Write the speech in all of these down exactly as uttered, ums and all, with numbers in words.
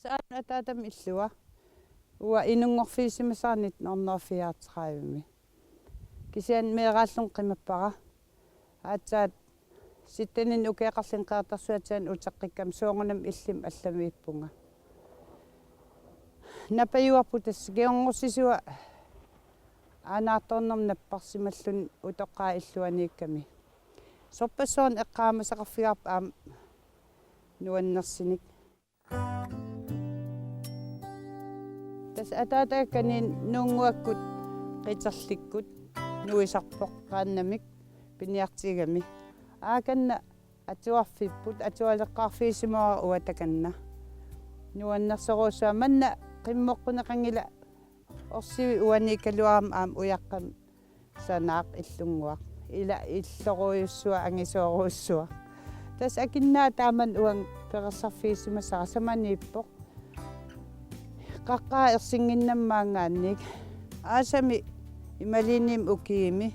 Taanna ataatama illua. Uanga inunngorfigisimasara nitten hundrede og fireogtredive-mi. Kisianni meeraallunga qimappara. Aatsaat syttenik ukioqarlunga Qeqertarsuatsiaanut uteqqikkama soorunami illimmi allamiippunga. Napajuarput tassa kingornussisua aanaartornermut napparsimalluni utoqqaat illuaniikkami. Sorpassuarnik eqqaamasaqarfigaarput aamma nuannersunik. Tassa ataataga kaninnguakkut qiterlikkut nuisarpoq qaannamik piniartigami. Aakanna atuarfipput, atualeqqaarfigisimavara uanga takanna. Nuannersorujussuaq manna qimmoqquneqanngilaq, orsivik uaniikkaluarama aamma ujaqqamik sanaaq illunnguaq. Ila illorujussuaq angisoorujussuaq. Tassa akinnaa taamani uanga perorsarfigisimasara samaniippoq. Qaqqaa ersinnginnama maanngaanniit. Aasami imaluunniit ukiumi.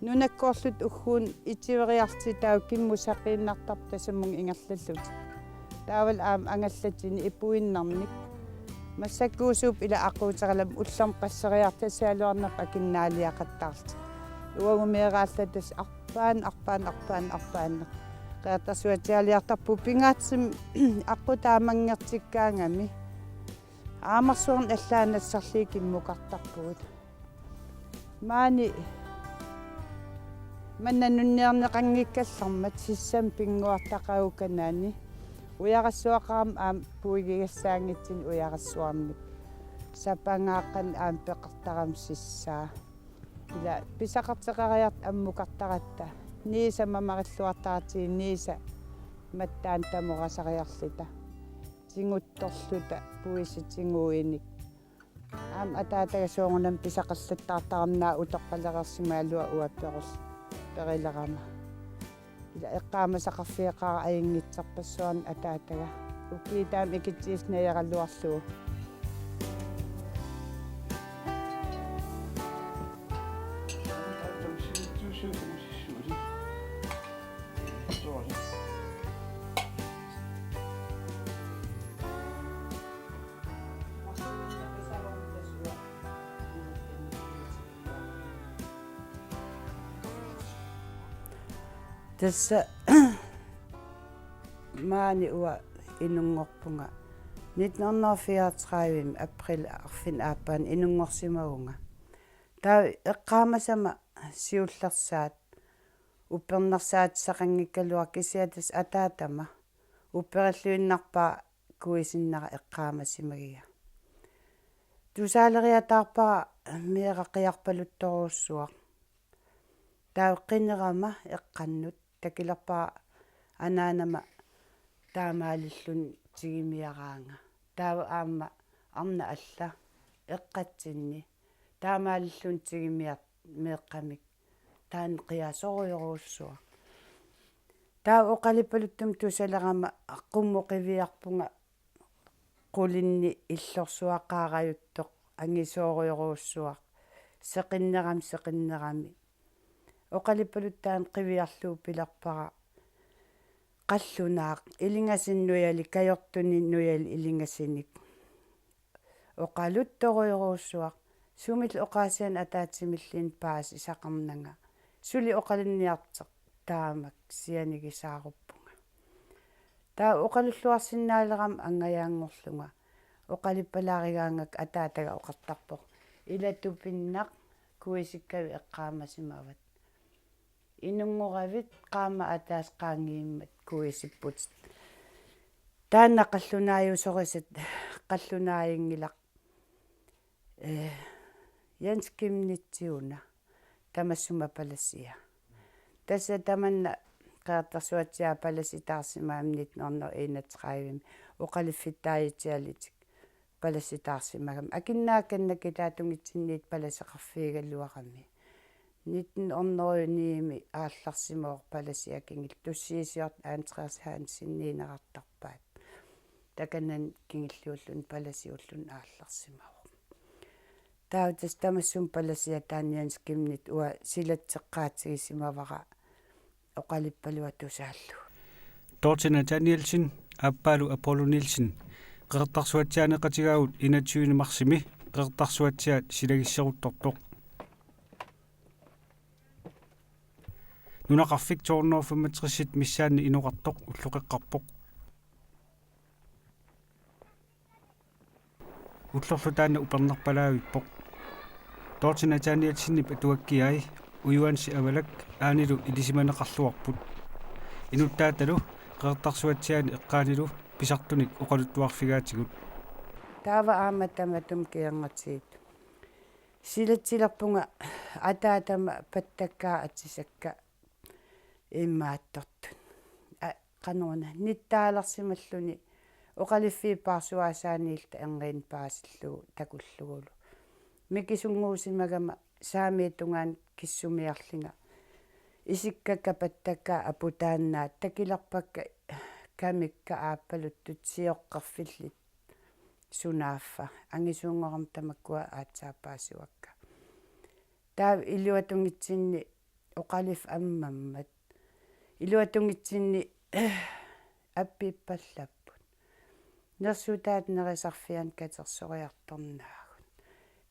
Nunakkoorluta ugguuna itiveriartitaa kimmut saqiinnartarpoq tasamunga ingerlallutik. Taavalu aamma angallatini ipuinnarnik. Massakkuusuup ila aquuteralama ullormut qasseriartasialuarnerput akinnaaliaqattaarlutik. Uagut meeraallunga tassa arpaan, arpaan, arpaan, arpaanneq. Qeqertarsuatsiaaliartarpugut pingaartumik aqqut taamanngertikkaangami. Aamarsuarnik allaat nassarlugit kimmukartarpugut. Maani manna nunniorneqanngikkallarmat sissami pinnguartaqagut kanani. Ujarassuaqarama aamma puigigassaanngitsunik ujarassuarnik. Sapangaaqqanik aamma peqartarama sissaa. Ila pisaqarteqariarluta ammukartaratta. Niisa mamarilluartartigu niisa mattaanut tamorasariarluta. Tiguttorluta puisip tiguinik. Aamma ataataga soorunami pisaqarlattaartarannaa utoqqalereersimagaluaq uanga perul-, perilerama. Ila eqqaamasaqarfigeqaara ajunngitsorpassuarnik ataataga. Ukiut taama ikittuusineq najoraraluarlugu. Tassa maani uanga inunngorpunga. Nitten hundrede og fireogtredive april arfineq-aappaanut inunngorsimavunga. Taava eqqaamasama siullersaat uppernarsaatisaqanngikkaluarpara kisianni tassa ataatama upperilluinnarpara kuisinnera eqqaamasimagiga. Tusaaleriataarpara meeraq qiarpaluttorujussuaq. Taava qinerama eqqannut takulerpara anaanama taamaalilluni tigummiaraanga. Taava aamma arnaq alla eqqatsinni taamaalilluni tigummiar-, meeqqamik taanna qiasorujorujussuaq. Taava oqaluppaluttumi tusalerama qummut qiviarpunga qulinni illorsuaqaarajuttoq angisoorujorujussuaq seqinnerami seqinnerami. Oqaluppaluttumi qiviarlugu pilerpara qallunaaq ilungasunut nujali kajortunik nujali ilungasunik. Oqaluttorujorujussuaq sumillu oqaasiinik ataatsimilluunniit paasisaqarnanga. Suli oqalunniartoq taamak sianigisaaruppunga. Taava oqalulluarsinnaalerama angajaanngorlunga. Oqaluppalaarigaangakku ataataga oqartarpoq: Ila tupinnaq kuisikkavit eqqaamasimavat. Inunngoravit qaammat ataaseq qaangiummat kuisipputit. Taanna qallunaajusorisat qallunaajunngilarput. Eh, Jens Kimnitsiuna tamassuma palasia. Tassa tamanna Qeqertarsuatsiaat palasitaarsimagami nitten hundrede og enogtredive oqaluffittaajutsialutik palasitaarsimagami. Akunnaakkannak kitaatungitsinnit palaseqarfigigaluarami. Nitten hundrede og ni-mi aallarsimavoq palasia kingulleq, tussiusiortoq Andreas Hansen-iuneqartarpaat. Takanani kingulliulluni palasiulluni aallarsimavoq. Taava tassa tamassuma palasia taanna Jens Kimnit uanga silatseqqaatigisimavara oqaluppalua tusaallugu. Dorthe Nathanielsen aappaalu Apollo Nielsen Qeqertarsuatsiaaneqatigaavut enogtyvende marsimi Qeqertarsuatsiaat silagisseruttortoq. Nunaqarfik to hundrede og femogtres missaanni inoqartoq ulloqeqqarpoq. Ullorlu taanna upernerpalaavippoq. Dorthe Nathanielsenip atuakkiai Ujuansi Avalak aanilu ilisimaneqarluarput. Inuttaatalu Qeqertarsuatsiaani eqqaanilu pisartunik oqaluttuarfigaatigut. Taava aamma tamatuma kingornagut silatsilerpunga ataatama pattakkaa atisakka imaattortut. A, qanoruna nittaalersimalluni oqaluffiit paarsuaasaanniilluta erngiinnaq paasillugu takullugulu. Mikisunnguusimagama saamiata tungaanut kissumiarlunga. Isikkakka pattakka aputaannaat takilerpakka kamikka aappaluttut sioqqerfillit sunaaffa. Angisuunngorama tamakkua aatsaat paasivakka. Taava iluatungitsinni oqaluffik ammammat. Iluatungitsinni appiippallapput. Nersutaat nerisarfianni katersoriartornaagut.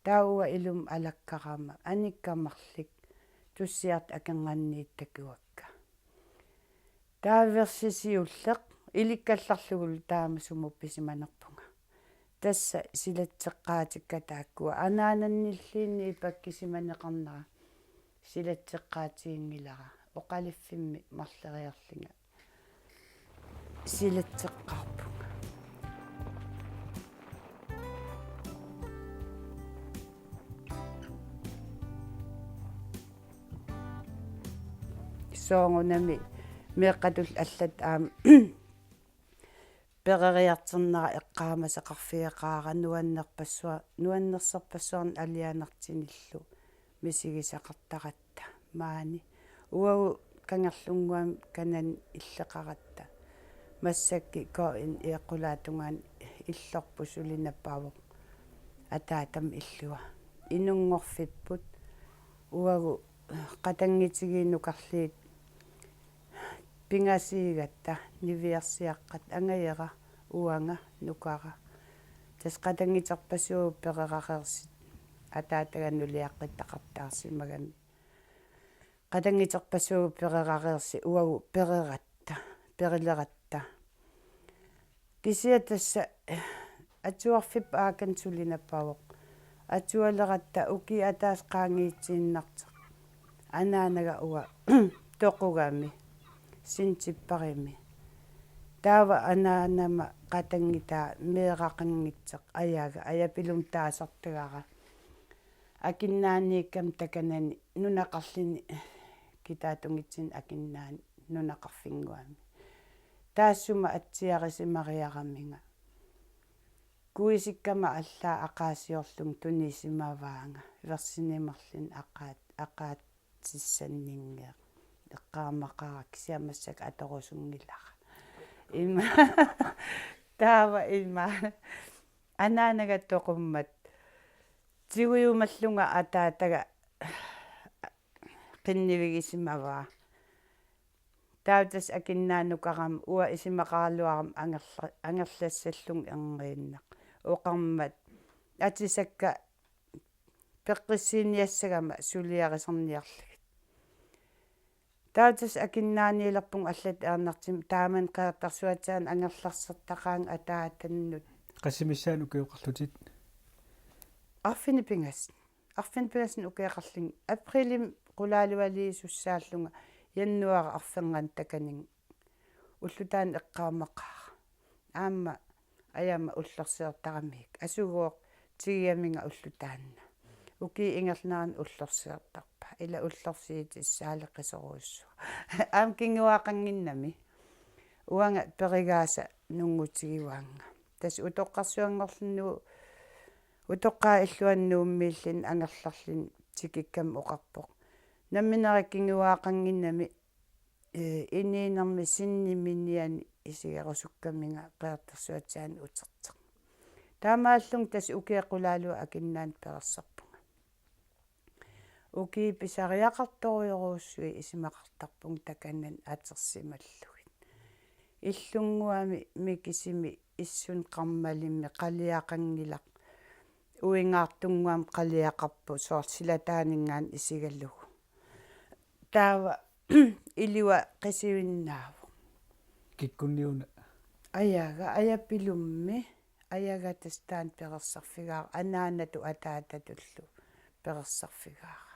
Taava uanga ilumut alakkarama anikka marluk tussiartut akornanniit takuakka. Taava versi siulleq ilikkallarlugulu taama sumut pisimanerpunga. Tassa silatseqqaatikka taakkua anaanannilluunniit pakkisimaneqarnera silatseqqaatiginngilara oqaluffimmi marloriarlunga silatseqqaarpunga. Soorunami meeqqatut allat aamma pereriartornera eqqaamasaqarfigeqaara nuannerpassua-, nuannersorpassuarnik alianartunillu misigisaqartaratta maani. Uagut kangerlunnguamik kanani illeqaratta. Massakkut K N E qulaatungaani illorput suli nappavoq ataatama illua. Inunngorfipput uagut qatanngutigiit nukarliit pingasuugatta niviarsiaqqat angajera uanga nukara. Tassa qatannguterpassuit pererareersut ataataga nuliaqqittaqartaarsimagami. Qatannguterpassuit pererareersut uagut pereratta, perileratta. Kisianni tassa atuarfik aakani suli nappavoq. Atualeratta ukiup ataaseq qaangiutiinnartoq. Anaanaga uanga toqugami, septembarimi. Taava anaanama qatanngutaa meeraqanngitsoq ajaga, ajapilumik taasartagara. Akunnaaniikkama takanani nunaqarluni kitaatunngitsunik akunnaani nunaqarfinnguami. Taassuma atsiarisimariaraminga. Kuisikkama allaat aqaasiorlunga tunisimavaanga versini marlunni aqaat-, aqaat-, tissanninngea. Eqqaamaqaara kisianni massakkut atorusunngilara. Ima. Taava ima. Anaanaga toqummat. Tigujumallunga ataataga qinnuigisimavaa. Taava tassa akunnaani nukarama uanga isumaqaraluarama angerla-, angerlassallunga erniinnaq. Oqarmat atisakka peqqissiiniassagama suliarisarniarlugit. Taava tassa akunnaaniilerpunga allatut ajornartumik taamani Qeqertarsuatsiaanut angerlarsertaqaanga ataatannut. Qassinik missaani ukioqarlutit? Arfineq-pingasut. Arfineq-pingasunut ukioqarlunga aprilimi qulaalualiisussaallunga januaarip arfernganni takanunga. Ulloq taanna eqqaamaqaara. Aamma ajama ullorsiortaramiuk. Asugooq tigigaminga ulloq taanna. Ukiup ingerlanerani ullorsiortarpaa. Ila ullorsiutissaaleqisorujussuaq. Aamma kinguaaqannginnami. Uanga perigaasa nungutigivaa. Tassa utoqqarsuanngorluni, utoqqaat illuanni Nuummiilluni angerlarluni tikikkama oqarpoq: Nammineq kinguaaqannginnami, ee, inuunermi sinni miniani isigerusukkaminga Qeqertarsuatsiaanut utertoq. Taamaallunga tassa ukiut qulaaluat akunnaani perersarpunga. Ukiut pisariaqartorujorujussuit isumaqartarpunga takanani atorsimallugit. Illunnguami mikisimi issunnguammalimmi qaliaqanngilaq. Uingaartunnguamik qaliaqarpoq soorlu silataaninngaanniit isigalugu. Taava ilua qisuinnaavoq. Kikkunniuna? Ajaga, ajapilummi. Ajaga tassa taanna perersarfigaara, anaanatut ataatatullu perersarfigaara.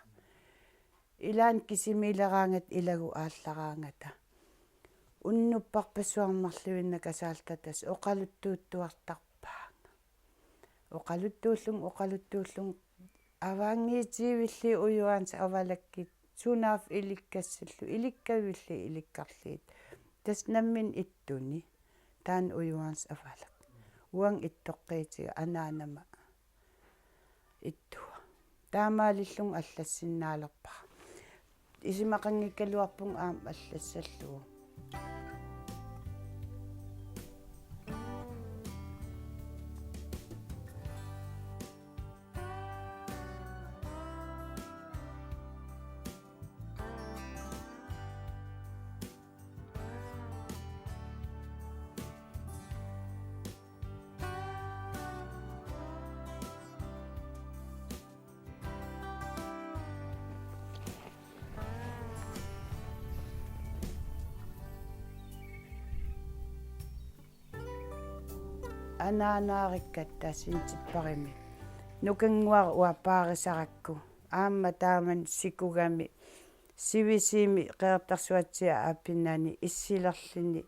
Ilaanni kisimiileraangata ilagut aallaraangata. Unnupparpassuarnik marluinnakasaalluta tassa oqaluttuuttuartarpaanga. Oqaluttuullunga, oqaluttuullunga, avaanngiitivilli ujuaansa avalakkit, sunaaffa ilikkassallu, ilikkavilli ilikkarliit. Tassa nammineq ittuni, taanna ujuaansa avalak. Uanga ittoqqiitiga anaanama ittua. Taamaalillunga allassinnaalerpara. Isumaqanngikkaluarpunga aamma allassallugu. Anaanaarikkatta septembarimi. Nukannguaq uanga paarisarakku. Aamma taamani sikugami sivisuumi Qeqertarsuatsiaat apinnani issilerluni.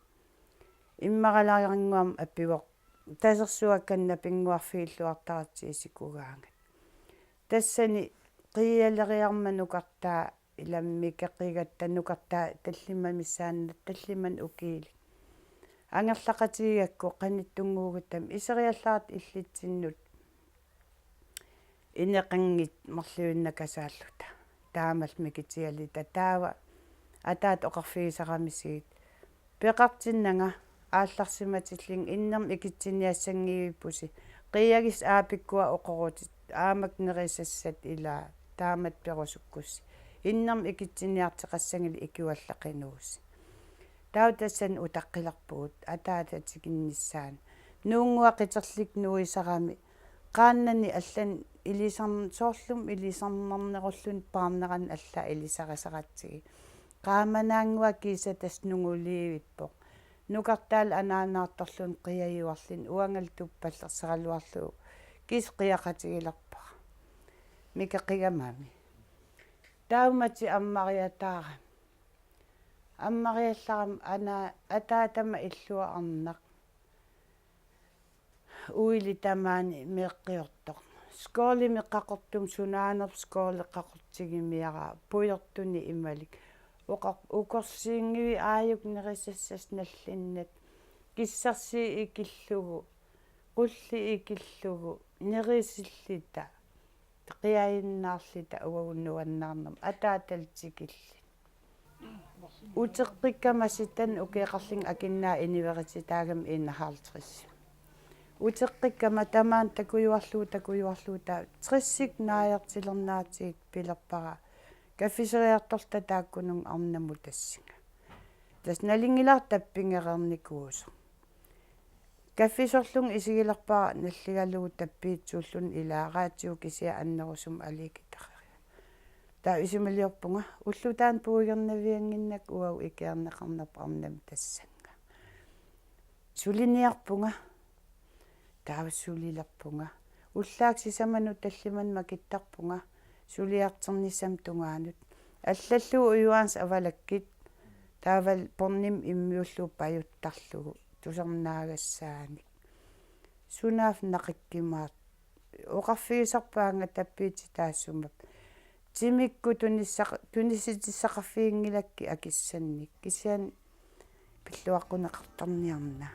Immaralaarannguamik apivoq. Tasersuakkannik napinnguarfigilluartaratsigit sikugaangat. Tassani qiialeriarmat nukartaa, ilami mikeqigatta nukartaa tallimat missaanni, tallimanik ukiulik. Angerlaqatigigakku qanittunnguuguttami iseriallarata illitsinnut ineqanngitsut marluinnakasaalluta. Taamallu mikitigaluta taava ataata oqarfigisaramisigit. Peqartinnanga aallarsimatillunga innermik ikitsiniassanngivippusi. Qiiagissi aapikkua oqorutit, aamakku nerisassat ilaa, taamatut perusukkussi. Innermik ikitsiniarteqassanngilat ikuallaqinuusi. Taava tassani utaqqilerpugut ataata tikinnissaanut. Nuunnguaq qiterlukka nuisarami qaannani allani ilisarn-, soorlumi ilisarnarnerulluni paarnerani allaat ilisarisaratsigit. Qaamanaannguaq kiisa tassa nunguliivippoq. Nukartaalu anaanaartorluni qiajuarluni uangalu tuppallarsaraluarlugu kiisa qiaqatigilerpara. Mikeqigamami. Taamati ammariataarami. Ammariallarama ana-, ataatama illuarnaq. Uili tamaani meeqqiortoq. Skolimi qaqortumik sunaanerpoq skoli qaqortigimiaraa pujortunik imalik. Oqa-, ukorsiinngivik aajuku nerisassasut nallinnat. Kissarsiit ikillugu, qullit ikillugu, nerisilluta, qiajunnaarluta uagut nuannaarnermut ataatalu tikilluta. Uteqqikkama sitani ukioqarlunga akunneranut inuerititaagami enoghalvtreds. Uteqqikkama tamaani takujuarlugu, takujuarlugu taava tressit naajartulernaatigut pilerpara kaffisoriartorluta taakkununnga arnamut tassunga. Tassa nalunngilara tappigereernikuusoq. Kaffisorlunga isigilerpara nalligalugu tappiitsuulluni ilaa radiu kisiat annerusumik aliikkutaqaria. Taava isumaliorpunga ulloq taanna puiornaviannginnakku uagut ikiorneqarnerput arnamut tassannga. Suliniarpunga. Taava sulilerpunga. Ullaaq sisamanut tallimanut makittarpunga suliartornissamut tungaanut. Allallugu ujuaansa avalakkit. Taavalu pornimmi immiullugu pajuttarlugu tusarnaagassaanik. Sunaaffa naqikkumaartoq. Oqarfigisarpaanga tappiitsup taassuma. Timikkut tunissaq-, tunisitissaqarfiginngilakkit akussannik. Kisianni pilluaqquneqartarniarna.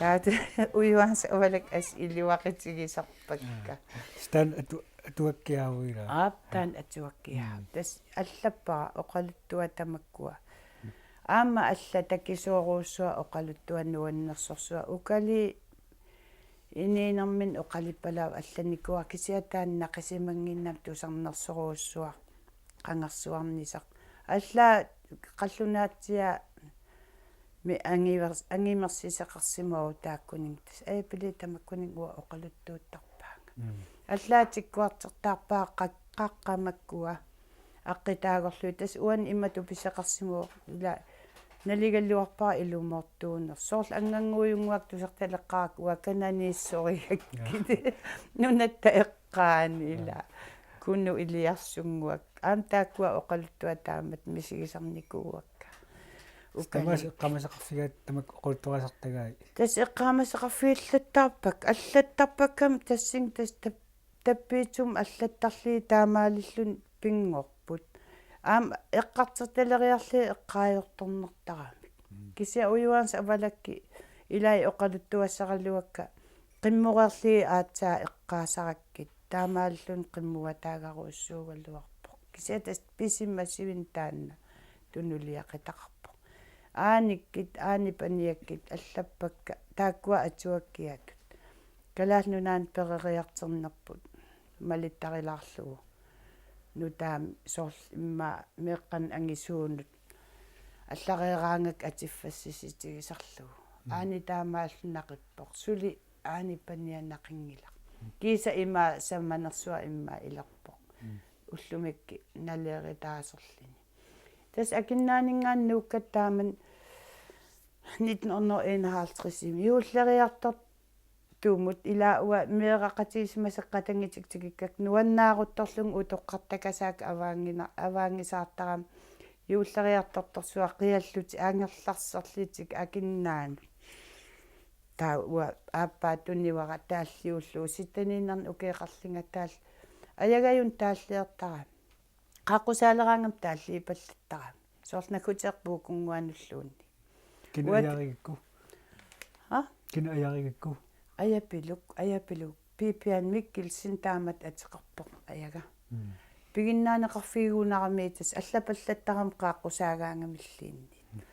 Taava ujuaansa avalak as iluaqutigisarpakka. Stan atu atuakkiaruila. Aap, taanna atuakkiaa. Mm. Tassa allappara oqaluttuaq tamakkua. Aamma allat takisoorujussuaq oqaluttuaq nuannersorsuaq. Ukali inuunerminni oqaluppalaarput allanikuuara kisianni taanna naqisimannginnami tusarnersorujussuaq qangarsuarnisaq. Allaat qallunaatsiaat mi angivers-, angimersisoqarsimavoq taakkuninnga. Tassa ajapili tamakkuninnga uanga oqaluttuuttarpaanga. Mm. Allaat tikkuartortarpara qaq-, qaqqat makkua aqqutaagorlugit. Tassa uani imatut pisoqarsimavoq ila naligaluarpara ilumoortuuneq. Soorlu anngannguujunnguakka tusartaleqqaarakku uanga kananiissorigakkit. Nunatta eqqaani ila. Kunut iliarsunnguakka. Aamma taakkua oqaluttuaq taamatut misigisarnikuuakka. Ukali. Tamaasa eqqaamasaqarfigaat tamakku oqaluttuarisartagaat. Tassa eqqaamasaqarfigallattarpakka, allattarpakkami tassunga tassa tap-, tappiitsumik allattarlugit taamaalilluni pinngorput. Aamma eqqartortaleriarlugit eqqaajortornertaramik. Mm. Kisianni ujuaansa avalakkit ilai oqaluttuassaraluakka qimmoreerlugit aatsaat eqqaasarakkit. Taamaalilluni qimmuataagaruussuugaluarpoq. Kisianni tassa pisimasuineq taanna tunuliaqutaqarpoq. Aanikkut, aanip paniakkut allappakka taakkua atuakkiatut. Kalaallit Nunaanni peroriartornerput malittarilaarlugu. Nutaamik soorlu immaqa meeqqanik angisuunut allareeraangakku atiffassissutigisarlugu. Mm. Aani taamaalilluni naqippoq. Suli aanip pania naqinngilaq. Kiisa ima sammanersuaq ima ilerpoq. Mm. Ullumikkut naleritaasorluni. Tassa Akunnaaninngaanniit nuukkatta taamani nitten hundrede og enoghalvtredsimi juulleriartortumut ilaa uanga meeraqatigisimasakka qatanngutikka tikikkakka nuannaaruttorlunga utoqqartakasaakka avaanngina-, avaanngisaartarami juulleriartortorsuaq qiallutik angerlarserlutik Akunnaanut. Taava uanga aappaa tunivara taalliullugu sittaniinnarnik ukioqarlunga taal-, ajagajunnik taalliortarami. Qaaqqusaaleraangama taalliupallattarami. Soorlu nakkuteq puukunnguanulluunniit. Kina uat- ajaarigikku? Ha? Kina ajaarigikku? Ajapiluk, ajapiluk. Pipian Mikkelsen taamatut ateqarpoq ajaga. Mm. Piginnaaneqarfigigunarami tassa allapallattarami qaaqqusaagaangamilluunniit.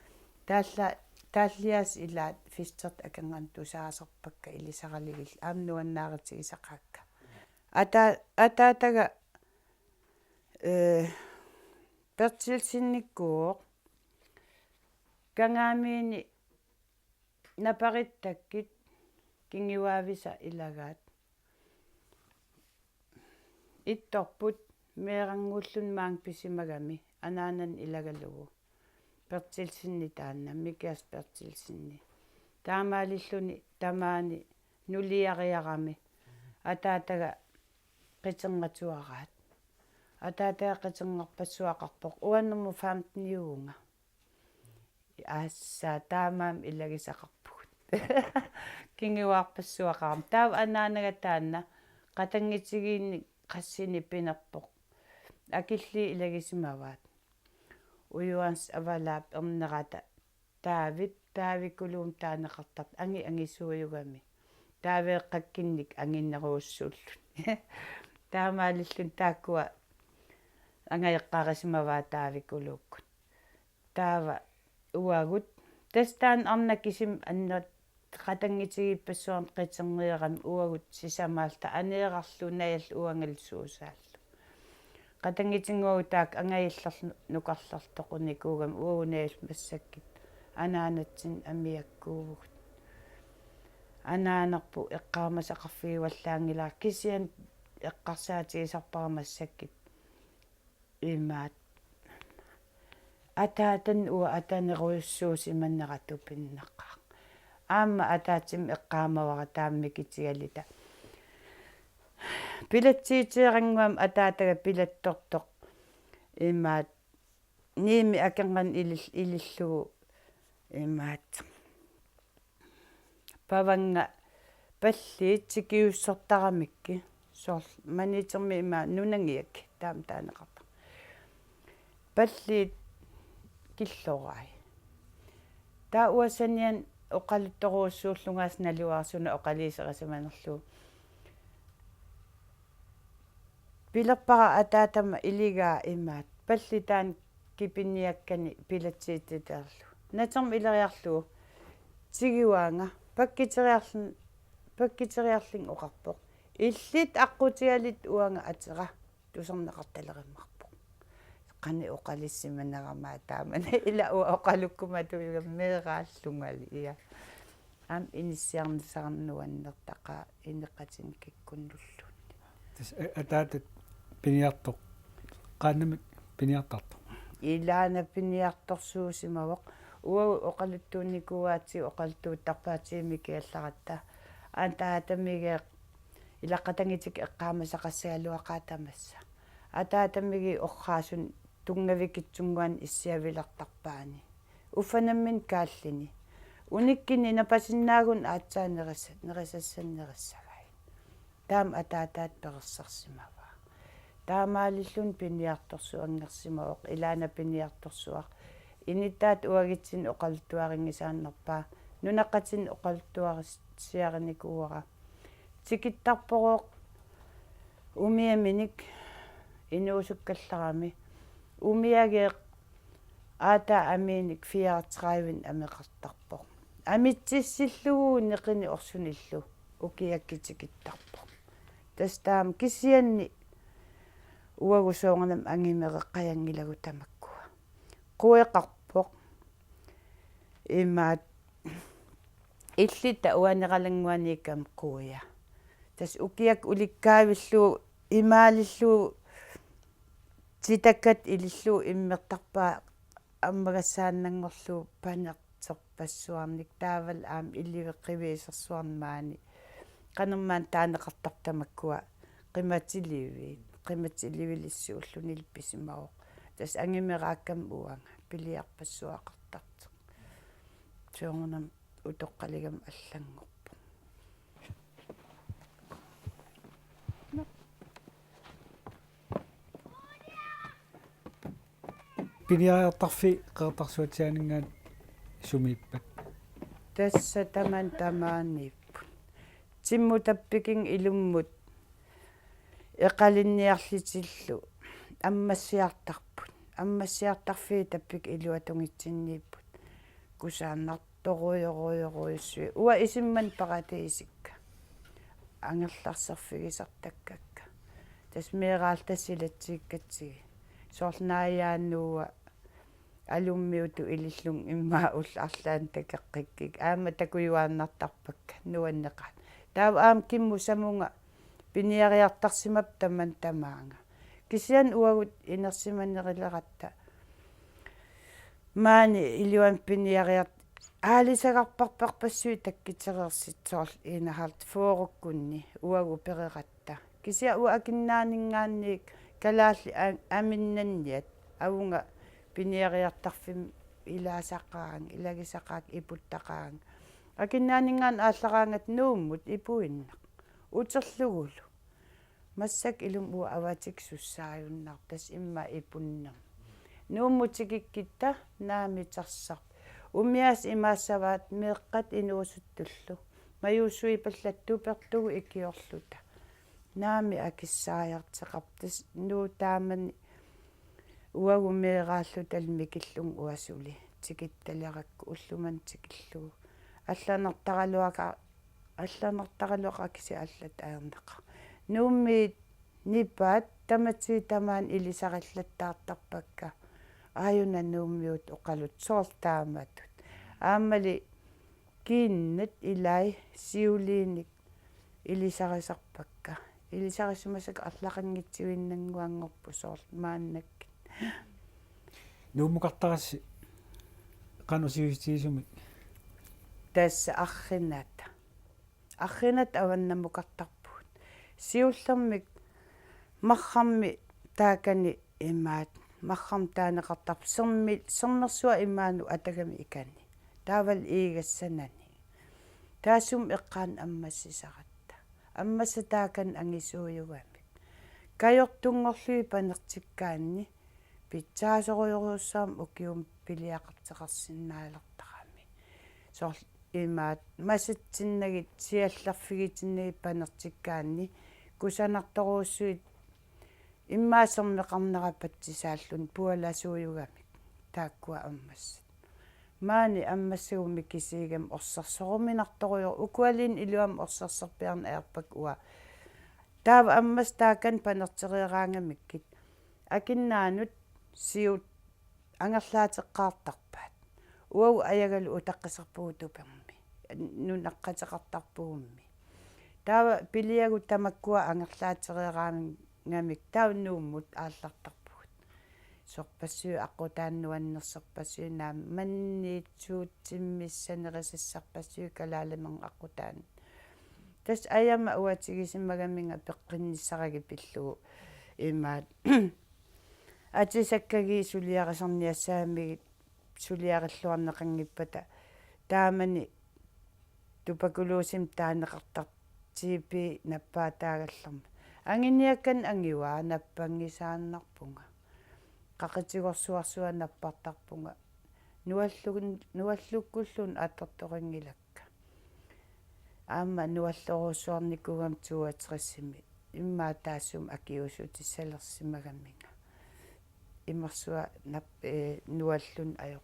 Taalla-, taalliaasut ilaat festert akornanni tusaasarpakka ilisaralugillu aamma nuannaarutigisaqaakka. Ata-, ataataga, eh, Berthelsenikkuuvoq Kangaamiuni naparittakkut kinguaavisa ilagaat. Ittorput meerannguulluni maanga pisimagami anaanani ilagalugu. Berthelsenip taanna, Mikias Berthelsenip. Taamaalilluni tamaani nuliariarami ataataga qiterngatuaraat. Ataataga qiterngorpassuaqarpoq uanga nummer femten-iuvunga. Assa taamaammat ilagisaqarpugut. Kinguaarpassuaqarami. Taava anaanaga taanna qatanngutigiinnik qassinik pinerpoq. Akillugit ilagisimavaat. Ujuaansi avalaap ernerata Taavip, Taavikuluumik taaneqartartoq angi-, angisuujugami. Taaveeqqakkunnik anginerujussuulluni. Taamaalilluni taakkua angajoqqaarisimavaat Taavikuluukkut. Taava uagut. Tassa taanna arnat kisimik annerit qatanngutigiippassuarnik qiterniarami uagut sisamaalluta aneerarlugu najallu uangalu suusaallugu. Qatanngutinnguagut taakku angajullerlu nukarlertoqunikuugami uagut najallu massakkut anaanatsinnut amiakkuuvugut. Anaanarput eqqaamasaqarfigivallaanngilara kisianni eqqarsaatigisarpara massakkut imaattoq. Ataatani uanga atanerujussuusimanera tupinnaqaaq. Aamma ataatsimut eqqaamavara taama mikitigaluta. Pilatsiuteerannguamik ataataga pilattortoq imaattoq Nuummi akornanni ilil-, ilillugu imaattoq. Pavannga palliit tikiussortaramikkit. Soorlu Maniitermi ima nunangiak taama taaneqartarpoq. Palliit killorai. Taava uanga saniani Oqaluttorujussuullunga naluara suna oqaluuserisimanerlugu. Pilerpara ataatama iligaa imaat: Pallit taanna kipiniakkani pilatsiititeerlugu. Natermi ileriarlugu: Tiguaanga, pakkuteriarlun, pakkuteriarlunga oqarpoq: Illit aqqutigalutit uanga atera, tusarneqartalerumaarpoq. Qanoq oqalussimanerama taamani, ila uanga oqalukkuma tuiga meeraallungali, ja. Aamma inissiarnisarnuannertaqaa ineqatinik kikkunnulluunniit. Tassa a-, ataatat piniartoq. Qaannamik piniartartoq. Ilaana piniartorsuusimavoq. Uagut oqaluttuunnikuuaatigut, oqaluttuuttarpaatigut mikiallaratta. Ataatamigeeq ilaqatangitik eqqaamasaqassagaluaqaat tamassa. Ataatamigeeq orraasut tunngavikitsunnguanik issiavilertarpaani. Uffa nammineq kaalluni. Unikkuni napasinnaagunik aatsaat neris-, nerisassannerissavai. Taama ataataata perorsarsimavaa. Taamaalilluni piniartorsuanngorsimavoq, ilaana piniartorsuaq. Inuttaata uagutsinnut oqaluttuarinngisaannarpaa, nunaqqatinnut oqaluttuarissiarinikuuara. Tikittarporooq umiaminik inuusukkallarami. Umiageeq aataa amiinik fireogtredive ameqartarpoq. Amitsissillugu neqinik orsunillu ukiakkut tikittarpoq. Tassa taama kisianni uagut soorunami angumereqqajanngilagut tamakkua. Queqarpoq. Imaat, illit uaneralannguaniikkami quia. Tassa ukiakkut ulikkaavillugu imaalillugu titakkat ilillugu immertarpaat ammagassaannanngorlugu panerterpassuarnik, taavalu aamma iliveq qiviisersuarnik maani. Qanormaanna taaneqartartut tamakkua qimatiliviit, qimatilivilissuullunilu pisimavoq. Tassa angumeraakkami uanga piliarpassuaqartartoq. Soorunami utoqqaligamik allanngorpoq. Piniariartarfik Qeqertarsuatsiaaninngaanniit sumiippat? Tassa tamanna tamaaniipput. Timmut tappikinnga ilummut eqalinniarlutillu ammassiartarput. Ammassiartarfiit tappikkut iluatungitsinniipput. Kusanartorujorujorujussuit. Uanga isumanni paratiisikka. Angerlarserfigisartakkakka. Tassa meeraalluta silatsiikkatsigit. Soorlu Naajaannguaq alummiutut ilillunga immaqa ullut arlaanni takoqqikkikka. Aamma takujuaannartarpakka nuanneqaat. Taava aamma kimmut samunga piniariartarsimapput tamanna tamaanga. Kisianni uagut inersimaneruleratta maani iluamik piniariart-, aalisagarparparpassuit takkutereersut soorlu enoghalvtreds fyrrekkunni uagut pereratta. Kisianni uanga Akunnaaninngaanniit kalaallit a-, aminnanniat avunga piniariartarfimmi ilaasaqaanga, ilagisaqaakka, iputtaqaanga. Akunnaaninngaanniit aallaraangata Nuummut ipuinnaq. Uterlugulu. Massakkut ilumut uanga avatikkusussaajunnaarpoq, tassa immaqa ipunnermut. Nuummut tikikkutta naamik tarsarpoq. Umiaasut imaassavaat meeqqat inuusuttullu. Majuussuipallattupertugu ikiorluta. Naamik akussaajartoqarpoq, tassa Nuup taamani uagut meeraallutalu mikillunga uanga suli. Tikittalerakku ullumimut tikillugu. Allanartaraluaqaaq, allanartaraluaqaaq kisianni allatut ajornaqaaq. Nuummiit nipaat tamatigut tamaani ilisarillattaartarpakka. Aajuna Nuummiutut oqaluttoq soorlu taamatut. Aammali kiinnat ilai siuliinik ilisarisarpakka. Ilisarisimasakka arlaqanngitsuinnannguanngorput soorlu maannakkut. Nuummukartarassi qanoq sivisutigisumik? Tassa arriinata. Arriinata avannammukartarpugut. Siullermik marrarmi taakani imaat, marrarmi taaneqartarpoq sermi-, sermersuaq imaanut atagamik ikani. Taavalu iigassanani. Taassuma eqqaani ammassisaratta. Ammassat taakani angisuujugamik. Kajortunngorlugit panertikkaanni pitsaasorujorujussuarmik ukiumut piliaqartoqarsinnaalertarami. Soorlu imaat masitsinnagit siallerfigitinnagit panertikkaanni kusanartorujussuit immaqa sermeqarnera patsisaalluni pualasuujugamik taakkua ammassat. Maani ammassagummi kisiigami orsersoruminartorujoq, ukualiini iluamik orsersorpiarneq ajorpakka uanga. Taava ammassat taakani panertereeraangamikkit akinnaanut siut angerlaateqqaartarpaat. Uagut ajagalu utaqqisarpugut tupermi, nunaqqateqartarpugummi. Taava piliagut tamakkua angerlaatereeraangamik taava Nuummut aallartarpugut. Sorpassuit aqqutaani nuannersorpassuit, naammanniitsuut timmissanerisarpassuit kalaalimerneq aqqutaani. Tassa ajama uatigisimagamigit peqqinnissaragi pillugu imaat. Atisakkagit suliarisarniassagamigit suliarilluarneqanngippata taamani tuberkulosimik taaneqartartut T B nappaataagallarmat. Anginiakkanik angivaa, nappanngisaannarpunga. Qaqitigorsuarsuaq nappartarpunga. Nuallukun-, nuallukkulluunniit atortorinngilakka. Aamma nuallorujussuarnikuugama toogtresimi immaqa taassuma akiuussutissalersimagaminga. Imersuaq nap-, ee, nualluni ajorpunga.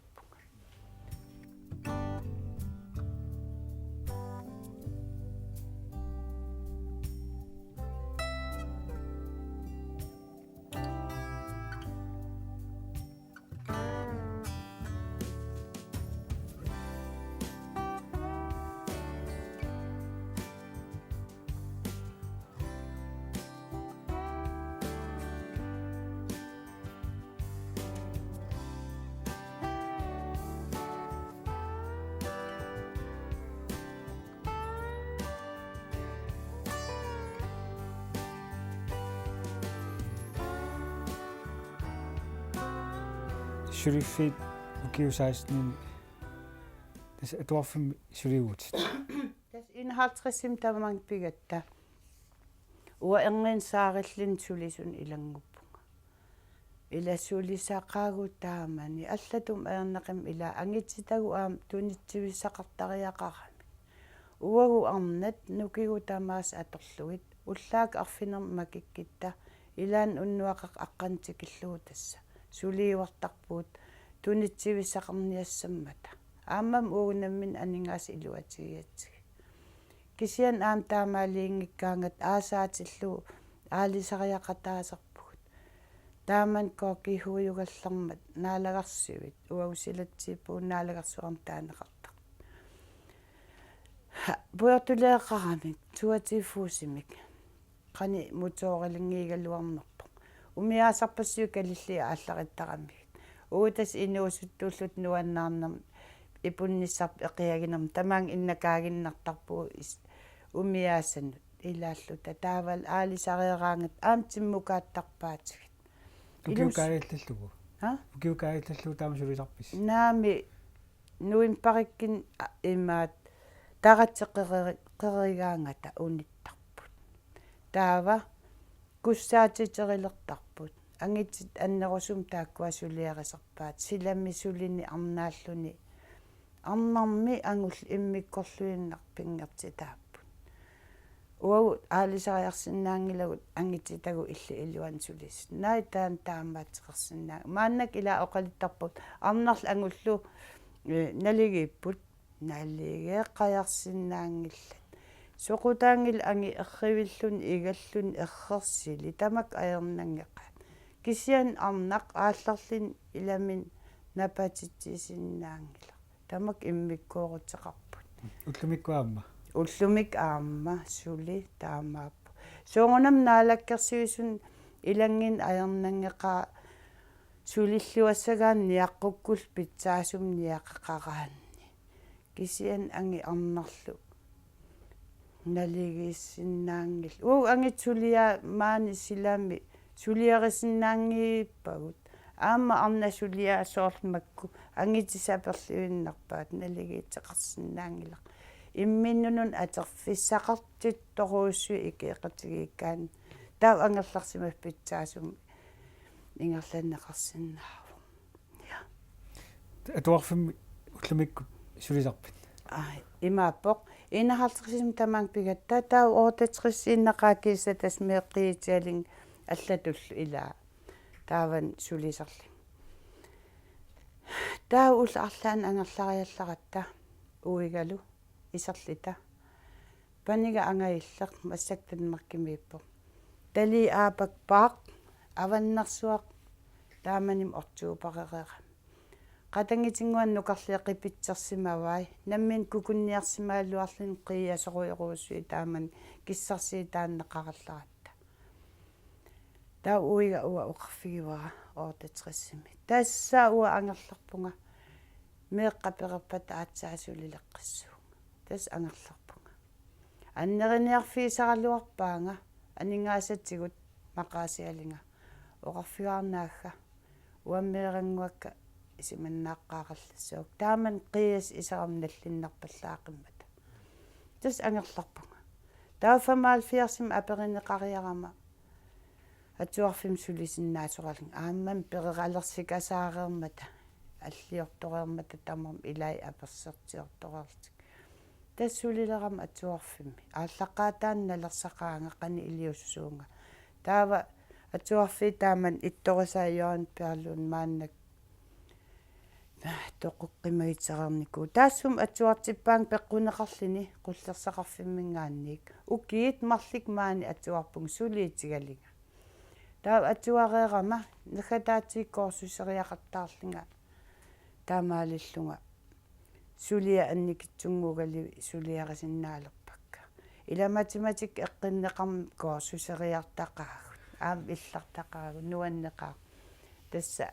Suliffik ukiut seksten, tassa atuarfimmi suliuvutit. Tassa enoghalvtredsimi tamanna pigatta. Uanga erniinnaq saarilluni sulisunut ilannguppunga. Ila sulisaqaagut taamani. Allatut ajornaqimmat ila angitittagut aamma tunitsivissaqartariaqaramik. Uagut arnat nukigut tamaasa atorlugit ullaakkut arfineq-marluk makikkitta ilaanni unnuaqartoq aqqaneq tikillugu tassa suliuartarpugut tunitsivissaqarniassammata. Aammami uagut nammineq aningaasat iluatigigatsigit. Kisianni aamma taamaaliinngikkaangatta aasaatillugu aalisariaqataasarpugut. Taamani K G H-jugallarmat naalagarsuit, uagut silatsiippugut naalagarsuarnik taaneqartartut. Pujortuleeqaramik, tuatifuusimik. Qanoq motorilinngikkaluarnerpoq. Umiaasarpassuit kalillit aallarittaramigit. Uagut tassa inuusuttuulluta nuannaarnermik ipunnissarput eqiaginermik tamaanga innakaaginnartarpugut is-, umiaasanut ilaalluta. Taavalu aalisareeraangatta aamma timmukaattarpaatigut. Ilus- Ukiukaajallallugu. Ha? Ukiukaajallallugu taama sulisarpisi? Naamik, novembarikkunni a-, imaattoq taratseqeri-, qerigaangata unittarput. Taava kussaatiterilertarput. Angitit annerusumik taakkua suliarisarpaat. Silami sulini arnaalluni. Arnarmi angullu immikkorluinnaq pinngortitaapput. Uagut aalisariarsinnaanngilagut angitittagut illit iluanni sulisut. Naak taanna taamaattoqarsinnaanngilaq. Maannakkut ila oqaluttarput. Arnarlu angullu, eh, naligiipput. Naligeeqqajarsinnaanngillat. Soqutaanngilaq angit errivilluni igalluni errersili tamakku ajornanngeqaat. Kisianni arnaq aallarluni ilaminni napatitsisinnaanngilaq. Tamakku immikkooruteqarput. Ullumikkut aamma? Ullumikkut aamma suli taamaappoq. Soorunami naalakkersuisunut ilannginneq ajornanngeqaaq sulilluassagaanni niaqqukkullu pitsaasumik niaqaqaraanni. Kisianni angit arnarlu naligiissinnaanngillat. Uagut angit suliaat maani silami suliarisinnaanngippagut. Aamma arnat suliaat soorlu makku angitit saperluinnarpaat naligiittoqarsinnaanngilaq. Imminnut una atorfissaqartittorujussuit ikeeqatigiikkaanni. Taava angerlarsimasoq pitsaasumik ingerlanneqarsinnaavoq. Ja. Atuarfimmi ullumikkut sulisarpit? Ai. Imaappoq, enoghalvtredsimi tamaanga pigatta, taava otteogtresiinnaqaaq kiisa tassa meeqqiitialing allatullu ilaa. Taavani sulisarlunga. Taava ullut arlaanni angerlariallaratta uigalu iserluta. Paniga angajulleq massakkut Danmarkimiippoq. Talii aapakpaaq, avannersuaq, taamanimi oktoberereerami. Qatanngutinngua nukarliaq qipitsersimavai, nammineq kukunniarsimagaluarluni qiiasorujorujussuit taamani kissarsiutaanneqarallaratta. Taava uiga uanga oqarfigivara otteogtresimi. Tassa uanga angerlarpunga. Meeqqat perorpata aatsaat sulileqqissuunga. Tassa angerlarpunga. Anneriniarfigisaraluarpaanga aningaasatigut maqaasialunga. Oqarfigaarnaakka uanga meerannguakka isumannaaqqaarallassuakka. Taamani qiiasoq iserami nallinnarpallaaqimmata. Tassa angerlarpunga. Taava femoghalvfjerdsimi aperineqariarama atuarfimmi sulisunnaasoralunga. Aammami pereralersikasaareermata, alliortoreermata tamarmik ilai apersortiortoreerlutik. Tassa sulilerama atuarfimmi. Aallaqqaataani nalersaqaanga qanoq iliussuunga. Taava atuarfiit taamani ittorisaajuarani piarluun maannakkut toqoqqimagitsereernikuuvoq. Taassuma atuartippaanga peqquneqarluni qullersaqarfimminngaanniit. Ukiut marluk maani atuarpunga suliutigalunga. Taava atuareerama naggataatigut kursuseriaqattaarlunga taamaalillunga suliaq annikitsunnguugaluit suliarisinnaalerpakka. Ila matematik eqqunneqarmat kursuseriartaqaagut. Aamma illartaqaagut nuanneqaaq. Tassa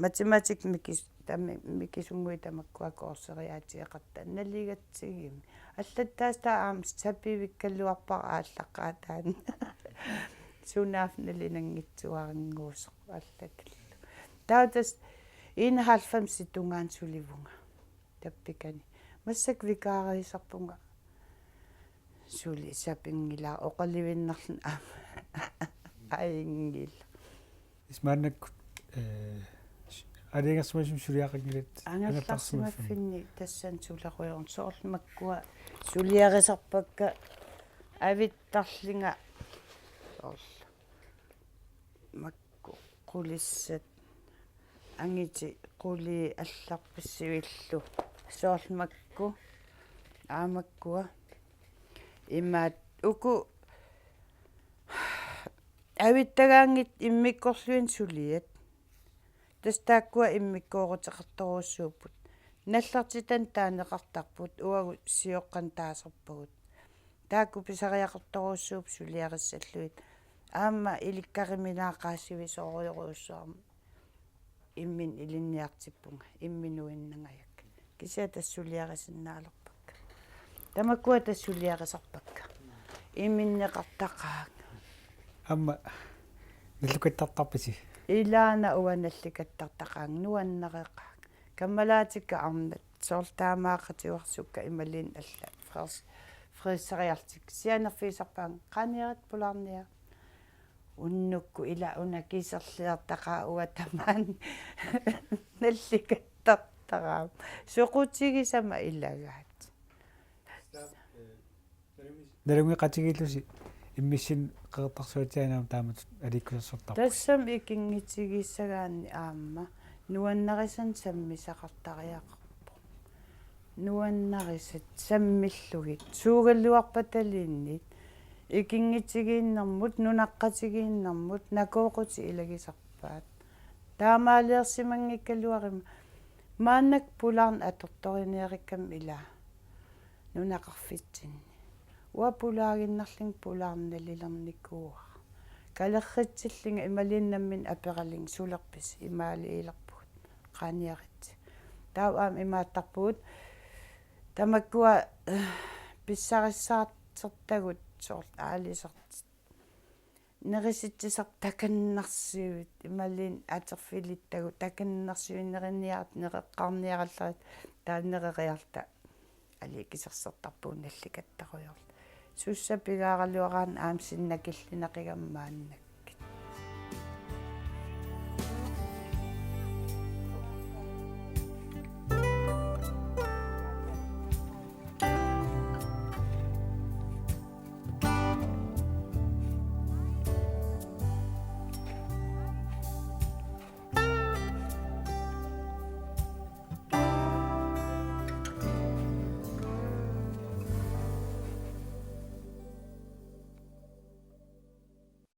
matematik mikis-, tami-, mikisunnguit tamakkua kurseriaatigeqattaarneq naligatsigimmi. Allattaasut taava aamma sapivikkaluarpara aallaqqaataani. Sunaaffa nalinanngitsuarannguusoq allatullu. Taava tassa enoghalvfemsip tungaanut sulivunga. Tappikani. Massakkut vikariusarpunga. Suli sapinngilara oqaluinnarluni aamma. Ajunngilaq. Tassa maannakkut, eh, aalajangersimasumik suliaqanngilat angerlarsimaffinni. Angerlarsimaffinni tassani sulerujoorlunga soorlu makkua suliarisarpakka avittarlunga soorlu. Makku qulissat angutit qulit allarpassuillu soorlu makku aamakkua imaat uku avittagaanngitsut immikkoorluinnaq suliat. Tassa taakkua immikkooruteqartorujussuupput. Nallartitanik taaneqartarput uagut sioqqanik taasarpagut. Taakku pisariaqartorujussuupput suliarissallugit. Aamma ilikkaruminaaqaasivisoorujorujussuarmik imminut ilinniartippunga, imminut nuinnangajakka. Kisianni tassa suliarisinnaalerpakka. Tamakkua tassa suliarisarpakka. Iminneqartaqaaq. Aamma nallukattartarpisi? Ilaana uanga nallukattartaqaanga, nuannareqaanga. Kammalaatikka arnat soorlu taamaaqatigoorsuukka imaluunniit allat frees-, freeseriarlutik. Sianerfigisarpaannga qaaniarit pulaarniarit. Unnukkut ila una kiserliortaqaaq uanga tamaani nallukattartaraaq. Soqutigisama ilagaat. Nalunngeqatigiillusi immissinnut Qeqertarsuatsiaanut aamma taamatut aliikkusersortarpusi. Tassami ikinngutigissagaanni aamma nuannarisannik sammisaqartariaqarpoq. Nuannarisat sammillugit suugaluarpataluunniit ikinngutigiinnermut, nunaqqatigiinnermut, nakooqutit ilagisarpaat. Taamaaliorsimanngikkaluaruma maannakkut pulaarneq atortorineerikkama ila nunaqarfitsinni. Uanga pulaaginnarlunga pulaarneq nalilernikuuara. Kalerritsillunga imaluunniit nammineq aperalunga sulerpisi, imaaliilerpugut qaaniarit. Taava aamma imaattarpugut tamakkua, eh, pissarissaartortagut soorlu aalisartut. Nerisitsisartut takunnarsiuit imaluunniit atorfilittagut takunnarsiuit neriniartut nereqqaarniarallarit taava nereriarluta aliikkusersortarpugut nallukattarujoorluta. Sussa pigaaraluaraanni aamma sinnera killinaqigama maannakkut.